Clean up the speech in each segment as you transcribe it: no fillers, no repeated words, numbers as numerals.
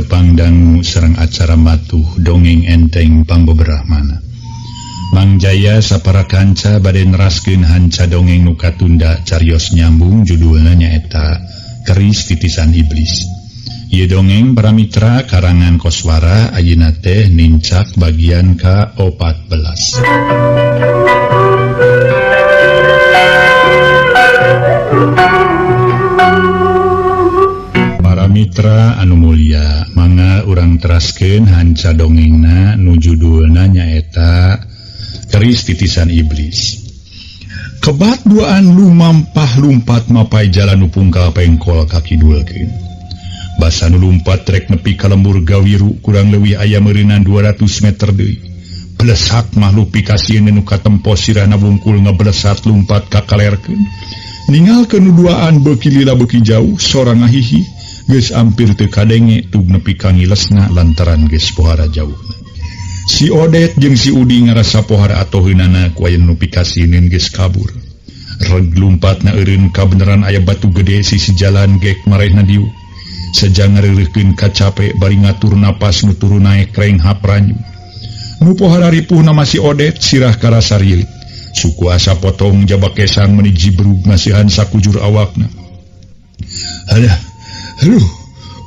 Tepang dangu sareng acara matuh dongeng enteng pangbeberahmana. Mang Jaya sapara kanca bade neraskeun hanca dongeng nu katunda carios nyambung judulna nyaeta Keris Titisan Iblis. Ieu dongeng para mitra karangan Koswara ayeuna teh nincak bagian ka-14. Para mitra anu mulia, mangga urang teraskeun hanca dongengna nu judulna nyaeta Keris Titisan Iblis. Kebat duaan lumampah lumpat mapai jalan nu pungkal pengkol ka kidulkeun. Basa nu lumpat rek nepi ka lembur Gawiru kurang leuwih aya meureunan 200 meter deui. Blesak makhluk pikasieun nu katempo sirahna wungkul ngeblesat lumpat ka kalerkeun. Ningalkeun nu duaan beuki lila beuki jauh sora ngahihi geus ampir teu kadenge tug nepi ka ngilesna lantaran geus pohara jauhna. Si Odet jeung si Udi ngarasa pohara atoheunana ku aya nu pikasieun geus kabur. Reg lumpatna eureun kabeneran aya batu gede sisi jalan gek marehna dieu. Sejang ngareureuhkeun kacape bari ngatur napas nu turun naek renghap ranyu. Nu pohara ripuhna mah si Odet sirah karasa rilit. Suku asa potong jabak kesang meuni jibrug masihan sakujur awakna. Alah, aduh,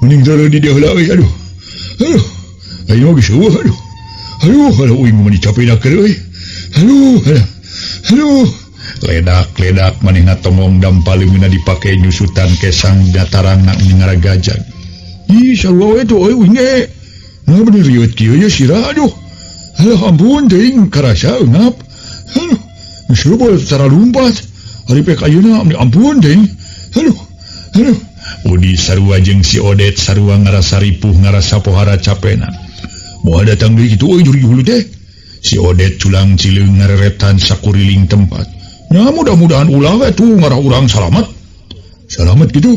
mending darah di dia heula euy, aduh. Aduh, ayo geus eueuh, aduh. Aduh, aduh, uing mah dicape da keur euy. Aduh, aduh, aduh. Ledak-ledak manehna tongong dampaleungeunna dipake nyusutan kesang datarangna ngaragajag. Ih, sarua we tuh euy uing ge. Nah bener rieut kieu ye sirah, aduh. Aduh, ampun teuing karasa eungap. Aduh, geus leubeut secara lumpat. Ari pek ayeuna ampun teuing. Aduh, aduh. Udi sarua jeung si Odet sarua ngarasa ripuh ngarasa pohara capena. Moal datang deui kitu euy juri hulu teh. Si Odet culang cileung ngareretan sakuriling tempat. Nya mudah-mudahan ulah we tuh ngarah urang salamet. Salamet kitu.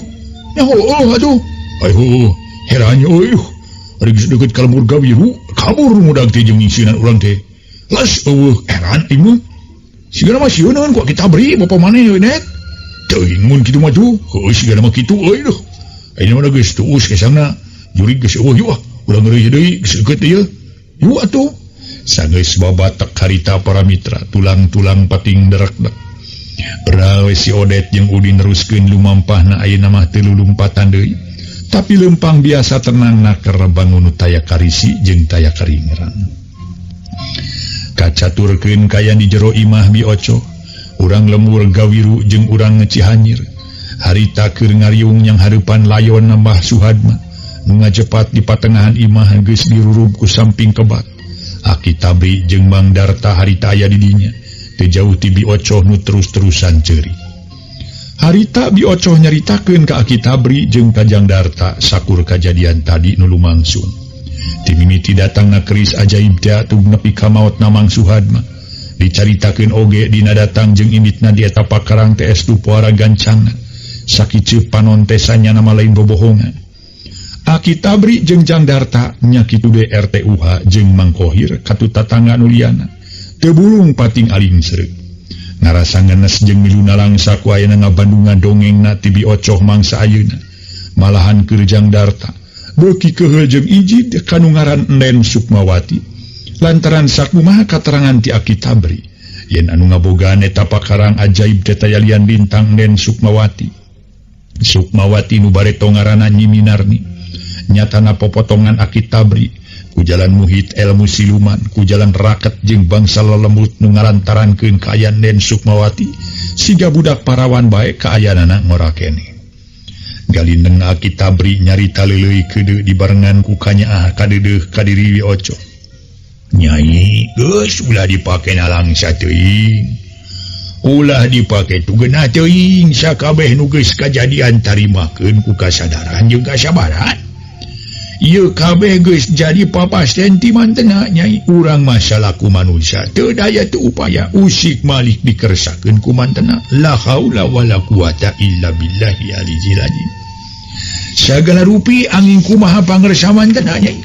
Nya heueuh atuh. Ayo heran euy. Ari geus deukeut ka lembur Gawiru, kabur mudag teh jeung nyingsieunan urang teh. Les eueuh heran ieu mah. Sigana mah sieuneun ku kita beri bapa maneh euy net. Teuing mun kitu mah tuh, heueuh sigana mah kitu euy duh. Ayeuna mah geus tuus kesangna. Jurig geus eueuh yeuh ah. Urang ngeureuyeuh deui geus deukeut ieu. Yuk atuh. Sageus babatek harita para mitra, tulang-tulang pating derek-dek. Berawe si Odet jeung Udi neruskeun lumampahna ayeuna mah teu lulumpatan deui. Tapi leumpang biasa tenang naker bangun nu taya karisi jeung taya karingrang. Kacaturkeun kayan di jero imah Bi Oco, urang lembur Gawiru jeung urang Cihanyir. Harita keur ngariung yang hareupan layon nambah Suhadma. Nu ngajepat di patengahan imah geus dirurub ku samping kebat. Aki Tabri jeung Mang Darta harita aya di dinya. Teu jauh ti Bi Ocoh nu terus-terusan ceurik. Harita Bi Ocoh nyaritakeun ka Aki Tabri jeung ka Jang Darta sakur kajadian tadi nu lumangsun. Ti mimiti datangna keris ajaib teh tug nepi ka maotna Mang Suhadma. Dicaritakeun oge dina datang jeung imitna di eta pakarang teh estu pohara gancangna. Sakieu panon teh sanyana mah lain bobohongan. Aki Tabri jeung Jang Darta nya kitu ge RTUH jeung Mang Kohir katu tatangga nu liana. Teu bulung pating aling sereuk. Ngarasa ngenes jeung milu nalangsa ku ayana ngabandungan dongengna ti Bi Ocoh mangsa ayeuna. Malahan keur Jang Darta beuki keheul jeung ijid kanu ngaran Enden Sukmawati. Lantaran sakumaha katerangan ti Aki Tabri yen anu ngabogaan eta pakarang ajaib teh tayalian bintang Enden Sukmawati. Sukmawati nu bareto ngaranna Nyi Minarni. Nyatana popotongan Aki Tabri ku jalan muhit ilmu siluman ku jalan raket jeung bangsa lelembut nu ngalantarankeun kaayaan Den Sukmawati siga budak parawan bae kaayaanana ngora keneh. Galindeng Aki Tabri nyarita leuleuy keudeuh dibarengan ku kanyaah kadeudeuh ka diri Bi Oco. Nyai geus ulah dipake nalangsa teuing. Ulah dipake tugeunah teuing sakabeh nu geus kajadian tarimakeun ku kasadaran jeung kasabaran. Ieu kabeh geus jadi papasten ti mantena nyai urang masalaku manusia teu daya teu upaya usik malik dikersakeun ku mantena la haula wala quwata illa billahi alizil azim. Sagala rupi angin kumaha pangersa mantena nyai.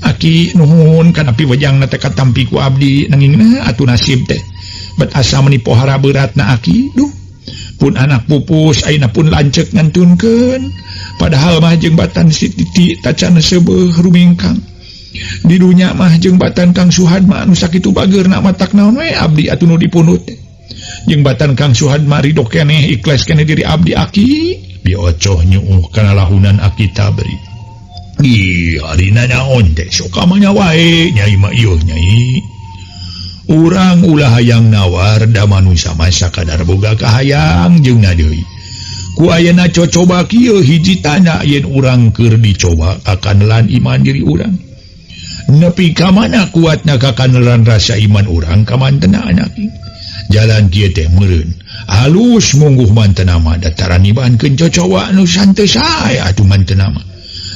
Aki nuhun kana piwejangna teh katampi ku abdi nanging atuh nasib teh. Bet asa meuni pohara beratna aki duh. Pun anak pupus ayeuna pun lanceuk ngantunkeun. Padahal mah jeung batan si Titi tacan seubeuh rumingkang. Di dunya mah jeung batan Kang Suhadma anu sakitu bageurna matak naon we abdi atuh nu dipunut. Jeung batan Kang Suhadma ridho keneh ikhlas keneh diri abdi aki. Bi Ocoh nyuuh kana lahunan Aki Tabri. Ih, harina naon teh sok kamana wae nyai mah ieu nyai. Urang ulah hayang nawar da manusia mah sakadar boga kahayang jeung na deui. Ku ayeuna cocoba kieu hiji tanda yen urang keur dicoba kakanelan iman diri urang. Nepi ka mana kuatna kakanelan rasa iman urang ka mantena anak. Jalan kieu teh meureun halus mungguh mantena mah da tara nibankeun cocoba nu santeu sae atuh mantena mah.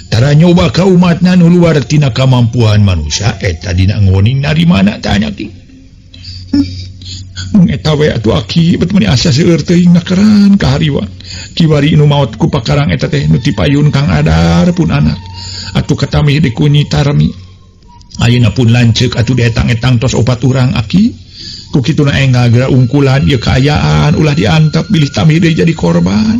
Tara nyoba ka umatna nu luar tina kamampuan manusia eta dina ngoning narimana tah anak. Eta we atuh aki bet meuni asa seueur teuing nakeran ka hariwa. Kiwari nu maot ku pakarang eta teh nu tipayun Kang Adar pun anak. Atuh katamih dikunyi tarmi. Ayeuna pun lanceuk atuh dietang-etang tos opat urang aki. Ku kituna enggal geura ungkulan ieu kaayaan ulah diantep bilih tamih deui jadi korban.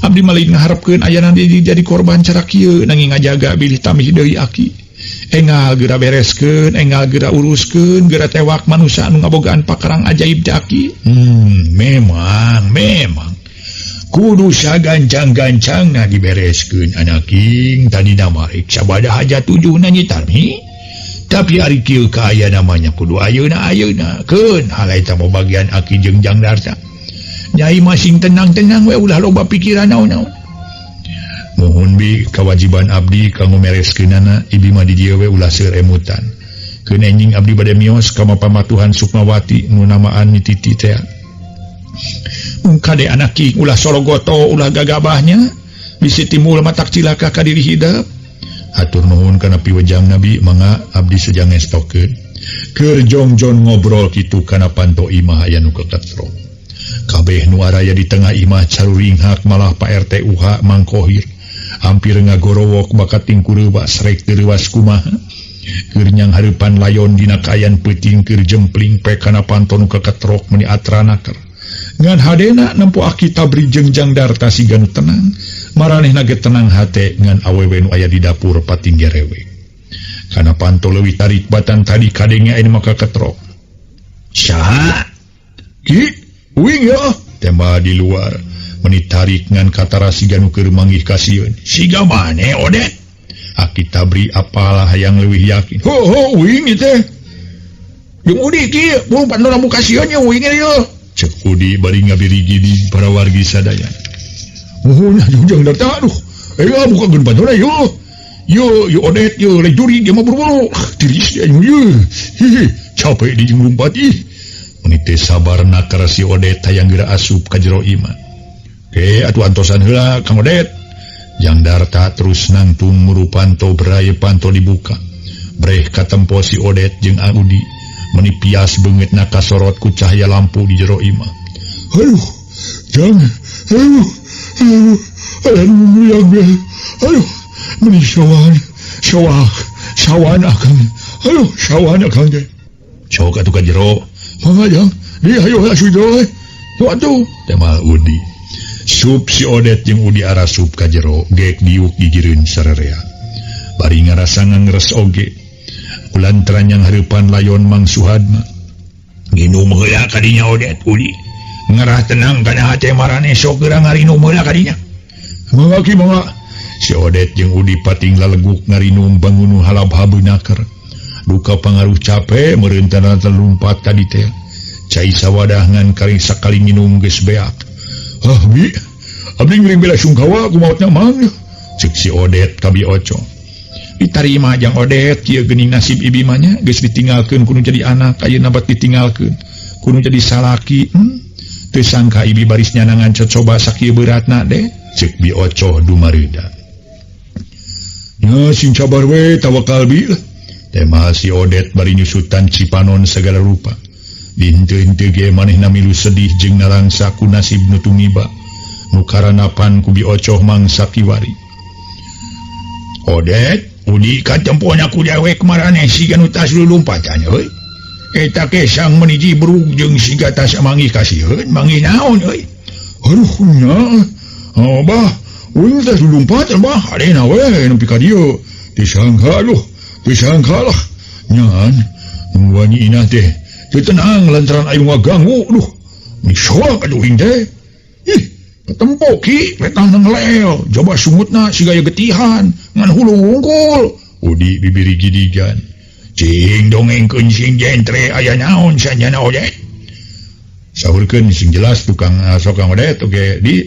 Abdi mah lain ngaharepkeun ayana deui jadi korban cara kieu nanging ngajaga bilih tamih deui aki. Enggal geura bereskeun, enggal geura uruskeun, geura tewak manusia anu ngabogaan pakarang ajaib teh aki. Memang, memang. Kudu sagancang-gancangna dibereskeun anaking tadina mah rek sabada hajat tujuhna nyi Tarmi. Tapi ari kieu kaayaan namanya kudu ayeuna-ayeuna. Keun hal eta mah bagian aki jeung Jang Darta. Nyai masing tenang-tenang we ulah loba pikiran naon-naon. Mohon bi kewajiban abdi kanggo mereskeunana ibi mah di dieu we ulah seueur emutan. Keun enjing abdi bade mios ka pamatuhan Sukmawati nu namaan Nyi Titi teh. Kade anak ki ulah sorogoto ulah gagabahnya bisi timbul matak cilaka ka diri hidep. Hatur nuhun kana piwejang Nabi mangga abdi sejang ngestokeun. Keur jongjon ngobrol kitu kana panto imah aya nu keketro. Kabeh nu araya di tengah imah caruringhak malah Pak RT UH Mang Kohir. Hampir ngagorowok bakat tingkureuwas rek teu reuwas kumaha. Keur nyang hareupan layon dina kaayaan peuting keur jempling pe kana panto nu keketrok meuni atranaker. Ngan hadena nempo Aki Tabri jeung Jang Darta siga nu tenang. Maranehna ge tenang hate ngan awewe nu aya di dapur pating gerewe. Kana panto leuwih tarik batan tadi kadenge aya maka ketrok. Saha? Ki, uing ya, tembak di luar. Meni tarik ngan katara siga nu keur manggih kasieun. Siga mane Odet? Aki Tabri apalah hayang leuwih yakin. Ho ho uing ieu teh. Jeung Udi ki, buru pandora muka sieun nya uing ieu. Cek Udi bari ngabirigi di para wargi sadaya. Muhun aduh Jang Darta aduh. Buka geun pandora yo. Yo yo Odet yo leh juri ge mah buru-buru. Tiris dia yo. Hihi, capek di jeung lumpat ih. Meni teh sabar nakar si Odet hayang geura asup ka jero imah. Atuh antosan heula Kang Odet. Jang Darta terus nangtung muru panto bray panto dibuka. Breh katempo si Odet jeung Udi. Meni pias beungeutna kasorot ku cahaya lampu di jero imah. Aduh, Jang, aduh, aduh, aduh, yang, aduh, meni sawan, sawah, sawan akang, aduh, sawan akang teh. Sok atuh ka jero. Mangga Jang, di hayo asup jero we. Tuh atuh, temal Udi. Sup si Odet jeung Udi arasup ka jero, gek diuk gigireun sarerea. Bari ngarasa ngangres oge. Kulantaran yang hareupan layon Mang Suhadma. Nginum heula kadinya Odet Udi. Ngarah tenang kana hate marane sok geura ngarinum heula kadinya. Mangga ki mangga. Si Odet jeung Udi pating laleguk ngarinum bangun halab-habeun naker. Duka pangaruh capek meureun tanda lumpat ka dieu. Cai sawadah ngan karing sakali nginum geus beak. Ah bi, abdi ngiring bela sungkawa ku maotna mang. Ceuk si Odet ka Bi Oco. Ditarima Jang Odet kieu geuning nasib ibi mah nya geus ditinggalkeun kudu jadi anak ayeuna bat ditinggalkeun kudu jadi salaki. Teu sangka ibi baris nyanangan cocoba sakieu beratna deh. Ceuk Bi Oco dumareuda. Nya sing sabar we tawakal bi lah. Tema si Odet bari nyusutan cipanon segala rupa. Henteu-henteu ge manehna milu sedih jeung nalangsa ku nasib nu tumiba. Nu karanapan ku Bi Ocoh mangsa kiwari. Odet, Udi katempona ku dewek maraneh siga nu tas lulumpatan euy. Eta kesang meni jibrug jeung siga tas manggih kasieun, manggih naon euy. Aduh nya. Abah, uing teh lumpat abah, adena we nepi ka dieu. Disangka aduh, disangka lah. Nyan, nungguan Nyi Inah teh teu tenang lantaran aing ngaganggu duh. Misoak aduh uing teh. Ih, ketempo ki petang ngelel, coba sungutna siga getihan ngan hulu wungkul. Udi bibiri gidigan. Cing dongengkeun sing jentre aya naon sanjana oge. Sahurkeun sing jelas tukang sokang odet oge di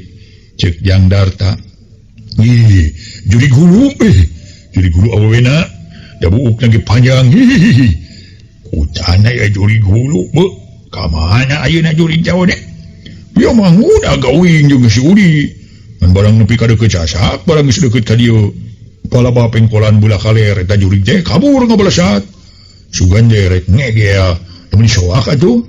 cek Jang Darta. Ih, jurig hulu jurig hulu awewena da buukna ge panjang. Hihihi. Kutana ya jurig hulu beuh. Ka mana ayeuna jurig teh odet? Ieu mah ngudag gawing jeung si Udi. Ngan barang nepi ka deukeut sasak, barang geus deukeut ka dieu. Palaba pengkolan belah kaler eta jurig teh kabur ngabalesat. Sugan teh rek ngegel, mun soak atuh.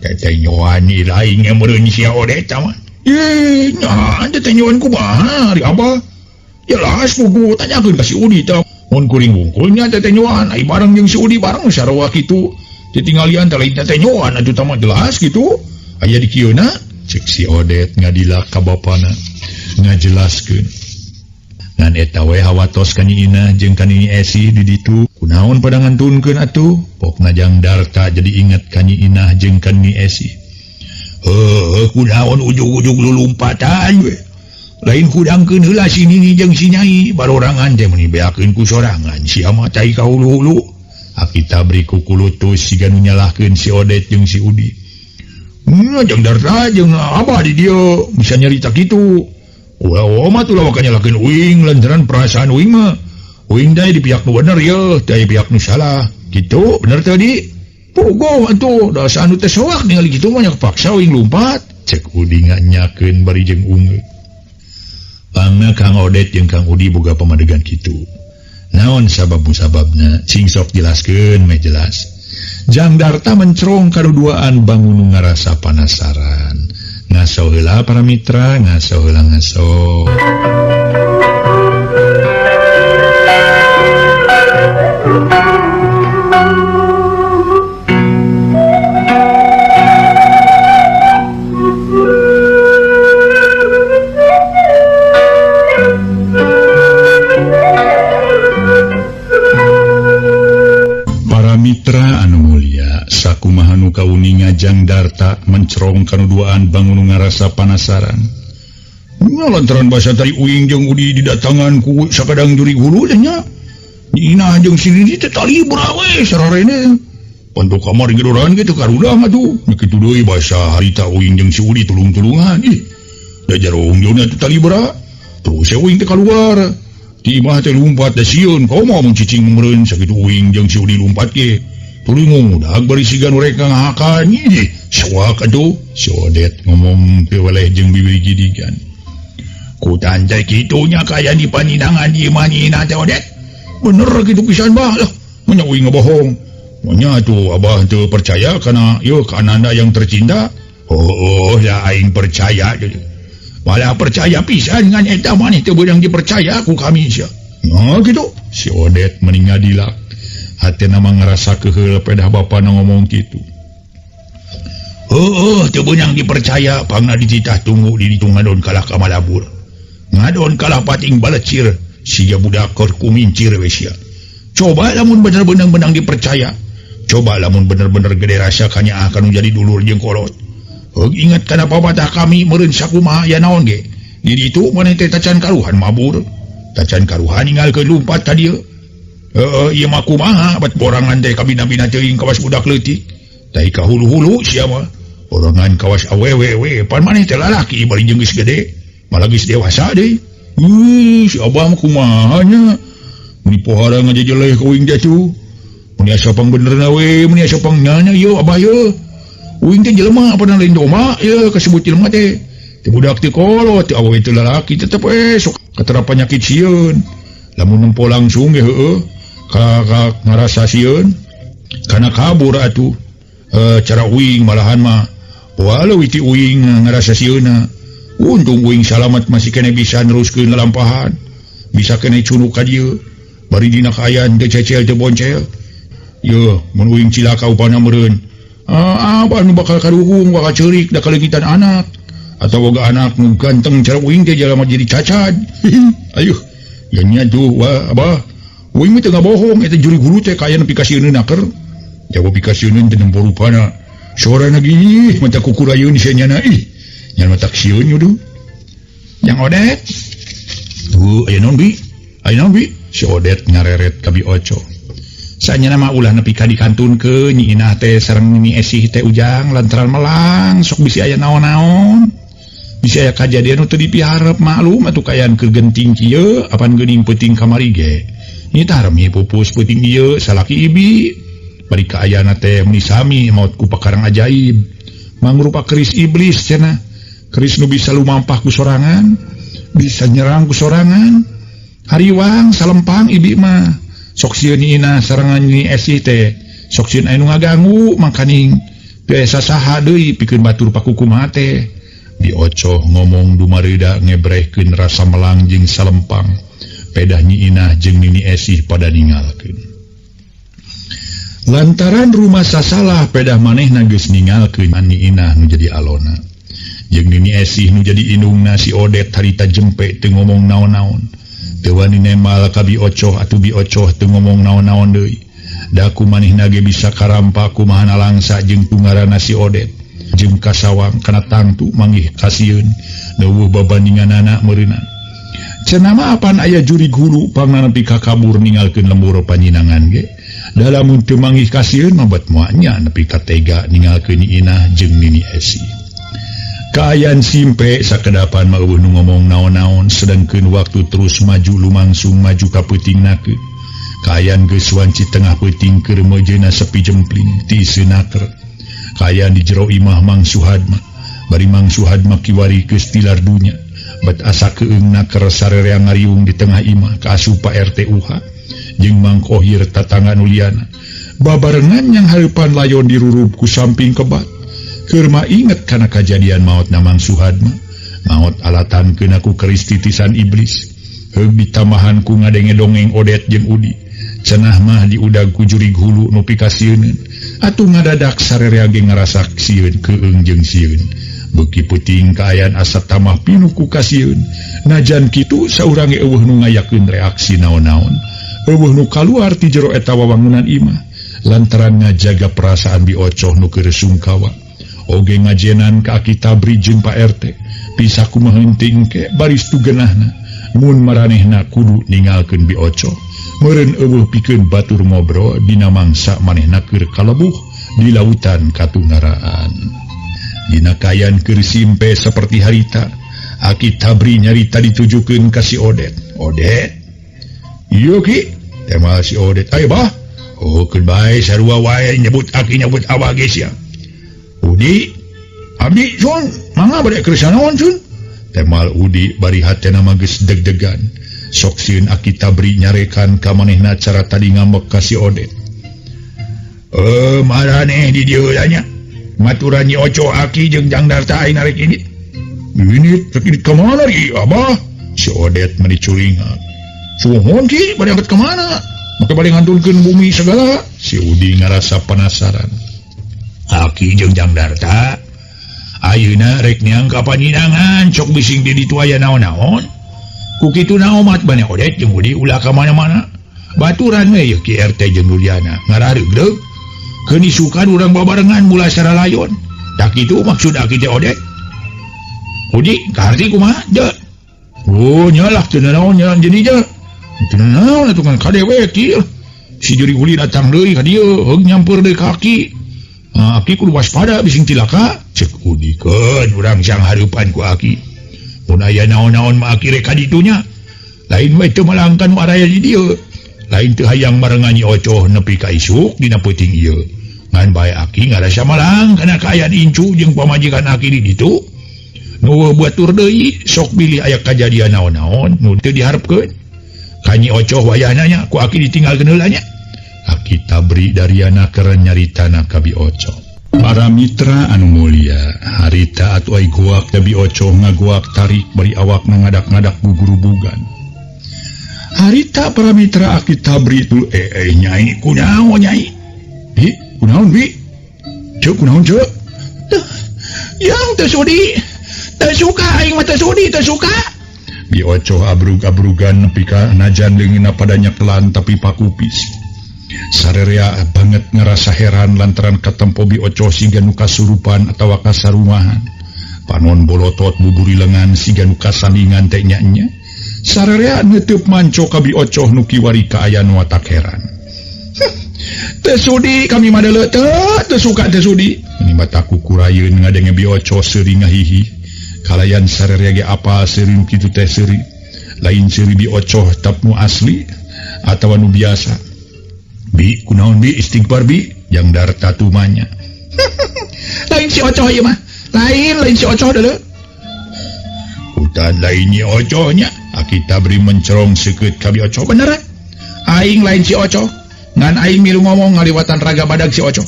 Teh nyoan lain nya meureun sia Odet mah. Ih, nya teh nyoan kumaha ari abah? Jelas pugu tanyakeun ka si Udi tah. Mun kuring wungkulnya teh nyoan, ai bareng jeung si Udi bareng sarua kitu. Ditinggalian teh lain teh nyoan atuh tah mah jelas kitu. Aya di kieuna cek si Odet ngadilak ka bapana ngajelaskeun. Ngan eta we hawatos ka Nyi Inah jeung ka Nini Esi di ditu. Kunaon pada ngantunkeun atuh? Pokna Jang Darta jadi inget ka Nyi Inah jeung ka Nini Esi. Heuh, kunaon ujug-ujug lulumpatan we. Lain kudangkeun heula si Nini jeung si Nyai, barorangan teh meuni beakeun ku sorangan sia mah tai ka hulu-hulu. Akita beri kukulutus siga nu nyalahkeun si Odet jeung si Udi. Jang Darta jeung abah di dieu bisa nyarita kitu. Wah, mah tuh lawakan nyalakeun uing lantaran perasaan uing mah. Uing teh di pihak nu bener ye, teh pihak nu salah. Gitu, bener tadi. Pogo atuh, da anu teh soak ningali kitu mah nya paksa uing lumpat. Cek Udi nganyakeun bari jeung ungeut. Pangna Kang Odet jeung Kang Udi boga pamadegan kitu. Naon sabab musababna? Cing sok jelaskeun meh jelas. Jang Darta mencerong kaduduaan bangun nu ngarasa panasaran. Ngaso heula para mitra, ngaso heula ngaso. Para mitra anu mulia, sakumaha nu kauninga Jang Darta mencerong kanuduaan bangun ngarasa panasaran. Nya lantaran basa tadi uing jeung Udi didatangan ku sakadang jurig hulu teh nya. Nyi Inah jeung si Nini teh talibra we sararene. Panto kamar gedoran ge teu karudang atuh. Nya kitu deui basa harita uing jeung si Udi tulung-tulungan. Ih, da jarong jeung teh talibra. Terus we uing teh kaluar. Di imah teh lumpat da sieun komo mun cicing meureun sakitu uing jeung si Udi lumpat ge. Tuluy ngudag bari siga nu rek ngahakan. Ih, soak atuh. Si Odet ngomong teu weleh jeung bibir gidigan. Ku tante kitu nya kaya di paninangan di imah Nyi Inah teh Odet. Bener kitu pisan bah lah. Mun uing ngebohong. Nya atuh abah teu percaya kana ieu ka ananda yang tercinta. Oh, ya aing percaya. Malah percaya pisan ngan eta maneh teu beunang dipercaya ku kami sia. Nah kitu. Si Odet meni ngadilak. Hatena mah ngarasa keheul pedah bapana ngomong kitu. Heueuh teu beunang dipercaya pangna dititah tunggu di ditu ngadon kalah ka malabur. Ngadon kalah pating balecir siga budak keur kumincir we sia. Coba lamun bener-bener beunang dipercaya. Coba lamun bener-bener gede rasa kanyaah kanu jadi dulur jeung kolot. Heug ingat kana papatah kami meureun sakumaha aya naon ge. Di ditu maneh teh tacan karuhan mabur. Tacan karuhan ninggalkeun lumpat ka dieu. Heueuh ieu mah kumaha bat borangan teh kabina-bina teuing kawas budak leutik. Tai ka hulu-hulu sia mah. Borangan kawas awewe we pan maneh teh lalaki bari jeung geus gede. Malah geus dewasa deui. Ih, si abah mah kumaha nya. Meni pohara ngajejeleh ka uing teh atuh. Meni asa pangbenerna we, meni asa pangnyana ieu abah ieu. Uing teh jelema apa lain domba ieu kasebut jelema teh. Teu budak teu kolot, teu awewe teu lalaki tetep we sok katera panyakit sieun. Lamun nempo langsung ge heueuh ka ngarasa sieun kana kabur atuh. Cara uing malahan mah walau ti uing ngarasa sieunna. Untung uing salamat masih kene bisa neruskeun lalampahan. Bisa kene cunuk ka dieu. Bari dina kaayaan teu cecel teu boncel. Yeuh mun uing cilaka upana meureun. Apa nu bakal kaduhung bakal ceurik da kaleungitan anak. Atau boga anak nu ganteng cara uing teh jalma jadi cacat. Ayuh, ya nya tuh wah abah. Uing mah teu ngabohong eta jurig hulu teh kaya nepi ka sieun naker. Jawa pikasieun teh nempo rupana. Sorana gih mata kukurayeun sia nyana ih. Nya mata sieun yuduh. Yang Odet. Tuh aya naon bi? Aya naon bi? Si Odet ngareret ka Bi Oco. Sanyana mah ulah nepi ka dikantunkeun Nyi Inah teh sareng Nyi Esih teh Ujang lantaran melang sok bisi aya naon-naon. Bisi aya kajadian nu teu dipiharep maklum atuh kaayaan keur genting kieu apan geuning peuting kamari ge. Nyi Tarmi pupus peuting ieu salaki ibi. Bari kaayana teh meuni sami maot ku pakarang ajaib. Mangrupa keris iblis cenah. Keris nu bisa lumampah ku sorangan, bisa nyerang ku sorangan. Hariwang salempang ibi mah. Sok sieun Nyi Inah sareng Nyi Esih teh. Sok sieun aya nu ngaganggu mangkaning teu aya sasaha deui pikeun batur pakukumaha teh. Bi Ocoh ngomong dumareuda ngebrehkeun rasa melang jeung salempang. Pedah Nyi Inah jeung Nini Esih pada ningalkeun. Lantaran rumah sasalah pedah manehna geus ningalkeun Nyi Inah nu jadi alona. Jeung Nini Esih nu jadi indungna si Odet harita jempe teu ngomong naon-naon. Teu wani nemal ka Bi Ocoh atuh Bi Ocoh teu ngomong naon-naon deui. Da ku manehna ge bisa karampa kumahana langsa jeung tungarana si Odet. Jeung kasawang kana tangtu manggih kasieun leuweuh babandinganana meureunna. Cenah mah apan aya jurig hulu pangna nepi ka kabur ningalkeun lembur panyinangan ge. Da lamun teu manggih kasieun mah bet moal nya nepi ka tega ningalkeun Nyi Inah jeung Nini Esih. Kaayaan simpe sakedapan mah eueuh nu ngomong naon-naon sedangkeun waktu terus maju lumangsung maju ka peuting nakeun. Kaayaan geus wanci tengah peuting keur meujeuhna sepi jempling ti seunaker. Kaayaan di jero imah Mang Suhadma. Bari Mang Suhadma kiwari geus tilar dunya. Bet asa keung naker sarerea ngariung di tengah imah ka asup Pak RT UH jeung Mang Kohir tatangga nu liana. Babarengan yang hareupan layon dirurub ku samping kebat. Keur mah inget kana kajadian maot na Mang Suhadma. Maot alatan keuna ku keris titisan iblis. Heug ditambahan ku ngadenge dongeng Odet jeung Udi. Cenah mah diudag ku jurig hulu nu pikasieuneun. Atuh ngadadak sarerea ge ngarasa sieun keung jeung sieun. Beuki peuting kaayaan asa tamah pinuh ku kasieun. Najan kitu saurang ge eueuh nu ngayakeun reaksi naon-naon. Eueuh nu kaluar ti jero eta wawangunan imah. Lantaran ngajaga perasaan Bi Ocoh nu keur sungkawa. Oge ngajenan ka Aki Tabri jeung Pak RT. Bisa kumaha heuting ke baris tu genahna. Mun maranehna kudu ningalkeun Bi Ocoh. Meureun eueuh pikeun batur ngobrol dina mangsa manehna keur kalebuh di lautan katungaraan. Dina kaayaan keur simpe saperti harita, Aki Tabri nyarita ditujukeun ka si Odet. Odet? Ieu ki, tema si Odet. Ayo bah. Oh, keun bae sarua wae nyebut aki nyebut awak ge sia. Udi, abdi sun, mangga bade keur sanaon sun? Temal Udi bari hatena mah geus deg-degan. Sok sieun Aki Tabri nyarekan ka manehna cara tadi ngambek ka si Odet. Maraneh di dieu nya. Maturan Nyi Oco aki jeung Jang Darta aing narek ini. Ini rek ini ka mana ri abah? Si Odet meni curingak. Suhun ki bade angkat ka mana? Make bade ngantunkeun bumi segala. Si Udi ngarasa penasaran. Aki jeung Jang Darta ayeuna rek neang ka panyinangan sok bising di ditu aya naon-naon. Ku kitu naomat bane Odet jeung Udi ulah ka mana-mana. Baturan we ieu Ki RT jeung Duliana ngarareugreug. Keun isukan urang babarengan mula saralayon. Tak kitu maksud aki teh Odet. Udi kaharti kumaha je? Oh nyalah teu naon nya jadi je. Teu naon atuh kan kade we kieu. Si juri uli datang deui ka dieu heug nyampeur deui ka aki. Aki kudu waspada bising cilaka. Cek Udi keun urang sang hareupan ku aki. Mun aya naon-naon mah aki rek ka ditunya. Lain we teu malangkan nu araya di dieu. Lain teu hayang marengan Nyi Ocoh nepi ka isuk dina peuting ieu. Ngan bae aki ngarasa malang kana kaayaan incu jeung pamajikan aki di ditu. Nu batur deui sok bilih aya kajadian naon-naon nu teu diharepkeun. Ka Nyi Ocoh wayahna nya ku aki ditinggalkeun heula nya. Aki Tabri Dariana keur nyaritana ka Bi Ocoh. Para mitra anu mulia, harita atuh ai goak da Bi Ocoh ngagoak tarik bari awakna ngadak-ngadak gugurubugan. Harita para mitra Aki Tabri tu nyai kunaon nyai? Bi, kunaon bi? Ceu kunaon ceu? Yang teu sudi. Teu suka aing mah teu sudi teu suka. Bi Ocoh abrug-abrugan nepi ka najan leungeunna pada nyekelan tapi pakupis. Sarerea banget ngerasa heran lantaran katempo Bi Ocoh siga nu kasurupan atawa kasarumahan. Panon bolotot buburi lengan siga nu kasandingan teh nya-nya. Sarerea neuteub manco ka Bi Ocoh nu kiwari kaayaan watak heran. Teu sudi kami mah deuleu teu suka teu sudi. Ini mata kukurayeun ngadenge Bi Ocoh seuri ngahihi. Kalayan sarerea ge apal seuri nu kitu teh seuri. Lain seuri Bi Ocoh tap nu asli atawa nu biasa. Bi kunaon bi istighfar bi Jang Darta tumanya. Lain si Ocoh ieu mah. Lain si Ocoh deuleu. Hutan lain nyi Ocohnya. Aki Tabri mencerong seukeut ka Bi Ocoh. Bener aing lain si Ocoh. Ngan aing milu ngomong ngaliwatan raga badag si Ocoh.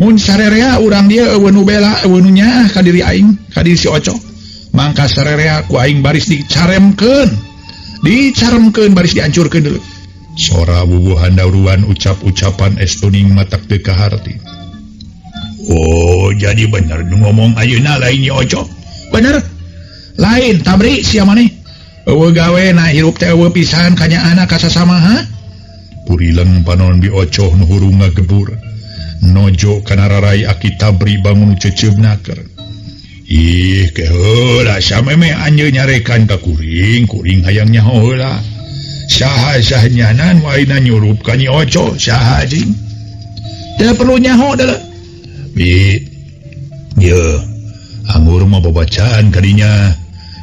Mun sarerea urang dieu eueuh nu bela eueuh nu nyaah ka diri aing, ka diri si Ocoh. Mangka sarerea ku aing baris dicaremkeun. Dicaremkeun baris dihancurkeun deuleu. Sora bubuhan dauruan ucap-ucapan estuning matak teu kaharti. Oh, jadi bener nu ngomong ayeuna lain nyi Ocoh. Bener. Lain Tabri sia maneh. Eueuh gawe na hirup teh eueuh pisan kanyaahna ka sasama ha? Purileng panon Bi Ocoh nu hurung ngagebur. Nojo kana rarai Aki Tabri bangun ceceub naker. Ih, keheula sameme anjeun nyarekan ka kuring, kuring hayang nyaho heula. Saha sahnyanan waina nyurup ka Nyi Ocoh, saha jing? Teu perlu nyaho deuleu. Bi, ye, anggur mah babacaan kadinya.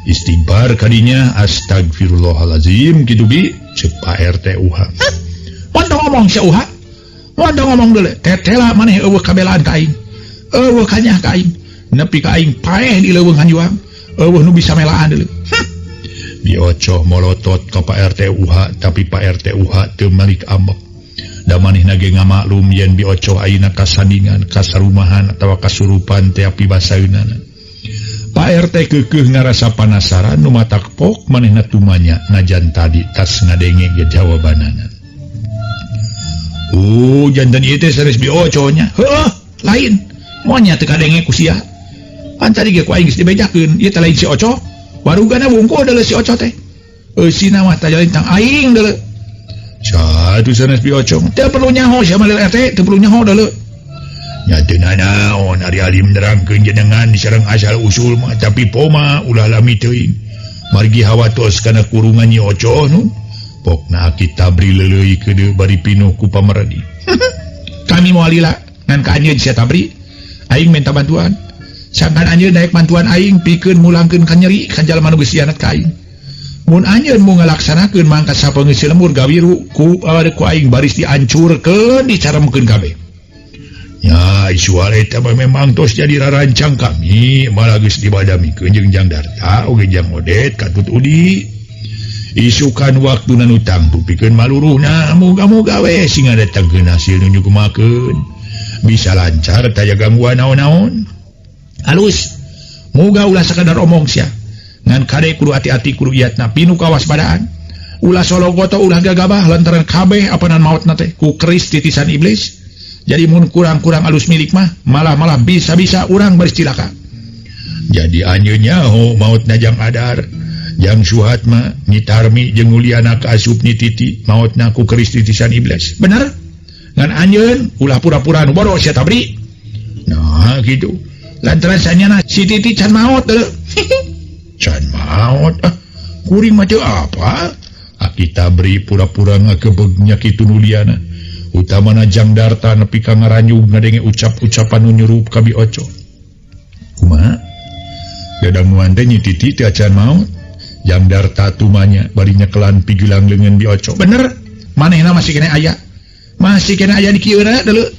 Istighfar kadinya, astagfirullahalazim kitu bi, ceuk Pak RT UH. Montong ngomong si UH. Montong ngomong deuleu. Tetela maneh eueuh kabelaan ka aing. Eueuh kanyah ka aing. Nepi ka aing paeh di leuweung hanjuang. Eueuh nu bisa melaan deuleu. Bi Ocoh molotot ka Pak RT UH, tapi Pak RT UH teu malik ambek. Da manehna ge ngamaklum yen Bi Ocoh ayeuna kasandingan, kasarumahan atawa kasurupan teh api basaeunana. Pak RT keukeuh ngarasa panasaran nu matak pok manehna tumanya najan tadi tas ngadenge ge jawabanana. Oh, jantan ieu teh sanes Bi Ocoh nya. Heuh, lain. Moal nya teu kadenge ku sia. Pan tadi ge ku aing geus dibejakeun, ieu teh lain si Ocoh. Warugana wungkul deuleu si Ocoh teh. Eusina mah tajalintang aing deuleu. Satu sanes Bi Ocoh. Teu perlu nyaho sia mah RT, teu perlu nyaho deuleu. Nya teu nanaon ari alim nerangkeun jenengan sareng asal usul mah, tapi poma ulah lami teuing. Margi hawatos kana kurungan Nyi Ocoh nu. Pokna Aki Tabri leuleuy keudeuh bari pinuh ku pamerdi. Kami moal lila ngan ka anjeun sia Tabri. Aing minta bantuan. Sangkan anjeun daek bantuan aing pikeun mulangkeun ka nyeri ka jalma nu geus hianat ka aing. Mun anjeun mau ngalaksanakeun mangka sapeunggeus lembur gawiru ku ku aing baris dihancurkeun dicaremkeun kabeh. Ya, isual eta mah memang tos jadi rarancang kami, malah geus dibadamikeun jeung Jang Darta oge Jang Odet katut Udi. Isukan waktuna nu tangtu pikeun maluruhna, muga-muga we sing ngadatangkeun hasil nu nyukumakeun. Bisa lancar taya gangguan naon-naon. Halus, muga ulah sakadar omong sia. Ngan kade kudu hati-hati kudu iatna pinu kawaspadaan. Ulah sologoto ulah gagabah lantaran kabeh apanan maotna teh ku keris titisan iblis. Jadi mun kurang-kurang alus milik mah malah-malah bisa-bisa urang baris cilaka. Jadi anjeun nyaho maotna Jang Adar, Jang Suhatma, Nyi Tarmi jeung Uliana ka asup Nyi Titi maotna ku keris titisan iblis. Bener? Ngan anjeun ulah pura-pura nu bodoh sia Tabri. Nah gitu. Lantaran sanyana si Titi can maot deuleu. Can maot ah kuring mah teu apa? Aki Tabri pura-pura ngagebeg nya kitu Nuliana. Utamana Jang Darta nepi ka ngaranyug ngadenge ucap-ucapan nu nyurup ka Bi Ocoh. Kumaha? Dadanguan teh Nyi Titi teh acan maot. Jang Darta tumanya bari nyekelan pigelang leungeun Bi Ocoh. Bener, manehna masih kene aya. Masih kene aya di kieu deuleu.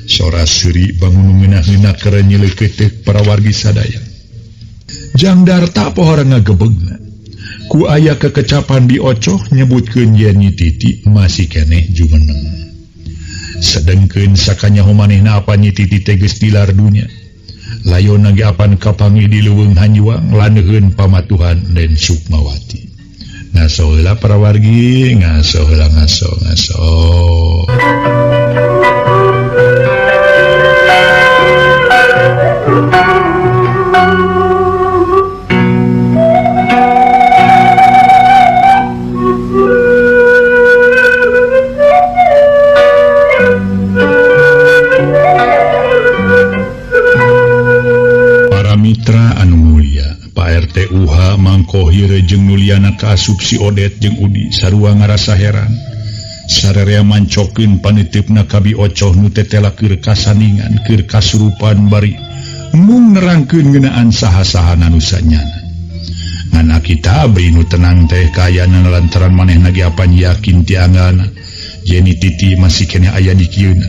Sora seuri bangun ngeunah-ngeunah keur nyeleukeuteuh para wargi sadaya. Jang Darta pohara ngagebegna. Ku aya kekecapan Bi Ocoh nyebutkeun yen Nyi Titi masih keneh jumeneng. Sedengkeun sakanyaho manehna apa Nyi Titi teh geus tilar dunya. Layona ge apan kapanggih di leuweung hanjuang laneuheun pamatuhan Den Sukmawati. Ngaso heula para wargi, ngaso heula ngaso ngaso. Ieu jeung nu liana kaasup si Odet jeung Udi sarua ngarasa heran. Sararea mancokeun panitipna ka Bi Ocoh nu tetela keur kasaningan keur kasurupan bari mung nerangkeun ngeunaan saha-sahana nu sanyana. Ngan Aki Tabri nu tenang teh kaayana lantaran manehna ge apan yakin ti anggana Yeni Titi masih keneh aya di kieuna.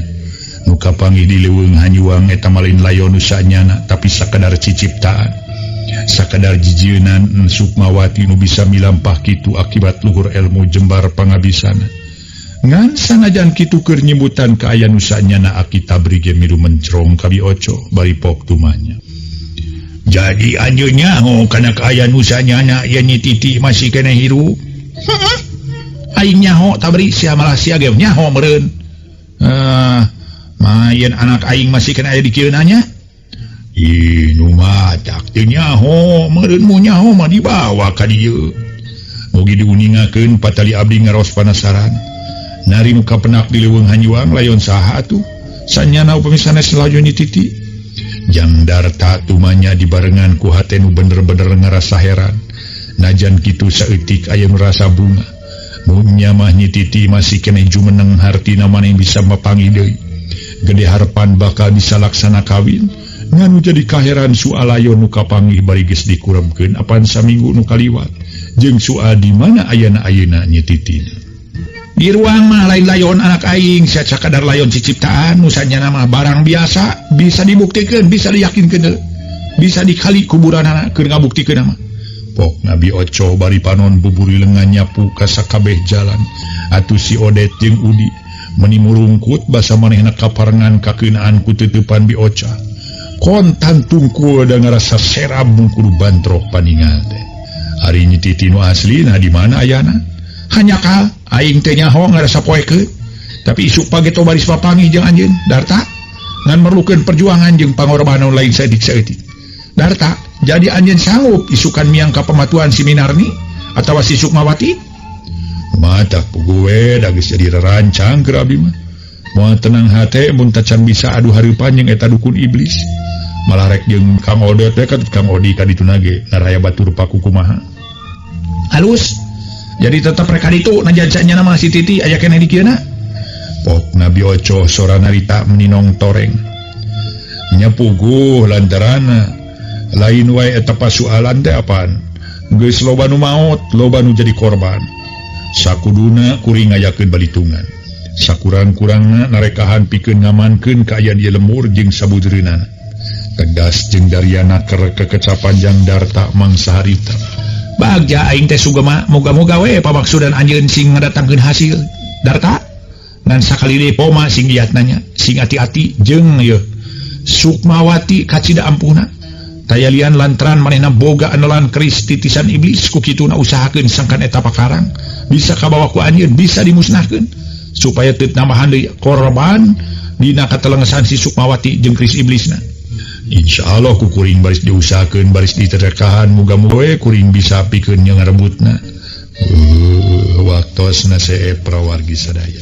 Nu kapanggih di leuweung hanyuang eta mah lain layon nu sanyana tapi sakadar ciciptaan. Sakadar jijieunan Sukmawati nu bisa milampah kitu akibat luhur ilmu jembar pangabisana. Ngan sanajan kitu keur nyibutan kaayaan nu sanyana Aki Tabri ge milu mencrong ka Bi Oco bari pok tumanya. Jadi anjeun nyaho kana kaayaan nu sanyana Yeni Titi masih keneh hirup. Heeh. Aing nyaho Tabri sia malah sia ge nyaho meureun. Mah yen anak aing masih kena aya di kieu nya. Ih nu matak teu nyaho meureun mu nyaho mah dibawa ka dieu. Mugi diuningakeun patali abdi ngaros panasaran. Nari nu kapenak di leuweung hanyuang layon saha atuh? Sanyana upami sanes layon Nyi Titi. Jang Darta tumanya dibarengan ku hate nu bener-bener ngarasa heran. Najan kitu saeutik aya nu rasa bunga. Mun mah Nyi Titi masih keneh jumeneng hartina maneh bisa mapanggih deui. Gede harapan bakal bisa laksana kawin. Nganu jadi kaheran soal layon nu kapanggih bari geus dikuremkeun apan saminggu nu kaliwat. Jeung soal di mana ayana ayeuna Nyi Titi. Di ruang mah lain layon anak aing sia sakadar layon ciciptaan nu sanyana mah barang biasa bisa dibuktikeun bisa diyakinkeun bisa dikali kuburanana keur ngabuktikeun mah. Pok Nabi Oco bari panon buburi lengan nyapu ka sakabeh jalan atuh si Odet jeung Udi meni murungkut basa manehna kaparengan kakeunaan ku teuteupan Bi Oca. Kontan tungkul da ngarasa serab mungkuru bantrok paningal teh. Ari Nyi Titi nu asli nah di mana ayana? Hanyakal aing teh nyaho ngarasa poekeun. Tapi isuk pageto baris papanggih jeung anjeun Darta ngan merlukeun perjuangan jeung pangorbanan lain saeutik-saeutik. Darta jadi anjeun sanggup isukan miang ka pamatuan si Minarni atawa si Sukmawati? Matak gue da geus jadi rerancang keur abdi mah. Moal tenang hate mun tacan bisa adu hareupan jeung eta dukun iblis. Malah rek jeung Kang Odot teh katut Kang Odi ka dituna ge ngaraya batur paku kumaha. Halus. Jadi tetep rek ka ditu najan sanyana mah si Titi aya keneh di kieuna. Pok Nabi Oco sora narita meninong toreng. Nya puguh lantaran lain wae eta pasualan teh apaan. Geus loba nu maot, loba nu jadi korban. Sakuduna kuring ngayakeun balitungan. Sakurang-kurangna narekahan pikeun ngamankeun kaayaan ieu lembur jeung sabudeureunana. Tegas jeung Dariana keur kekecapan Jang Darta mangsa harita. Bagja aing teh sugema moga-moga we pamaksudan anjeun sing ngadatangkeun hasil. Darta ngan sakali deui poma sing giat nanya, sing ati-ati jeung ieu Sukmawati kacida ampuhna. Tayalian lantaran manehna boga anelan keris titisan iblis ku kituna usahakeun sangkan eta pakarang bisa kabawa ku anjeun bisa dimusnahkeun supaya teu nambahan deui korban dina katelengesan si Sukmawati jeung keris iblisna. Insyaallah ku kuring baris diusahakeun baris diterekahan muga-muga we kuring bisa pikeun nya ngarebutna. Waktosna seep prawargi sadaya.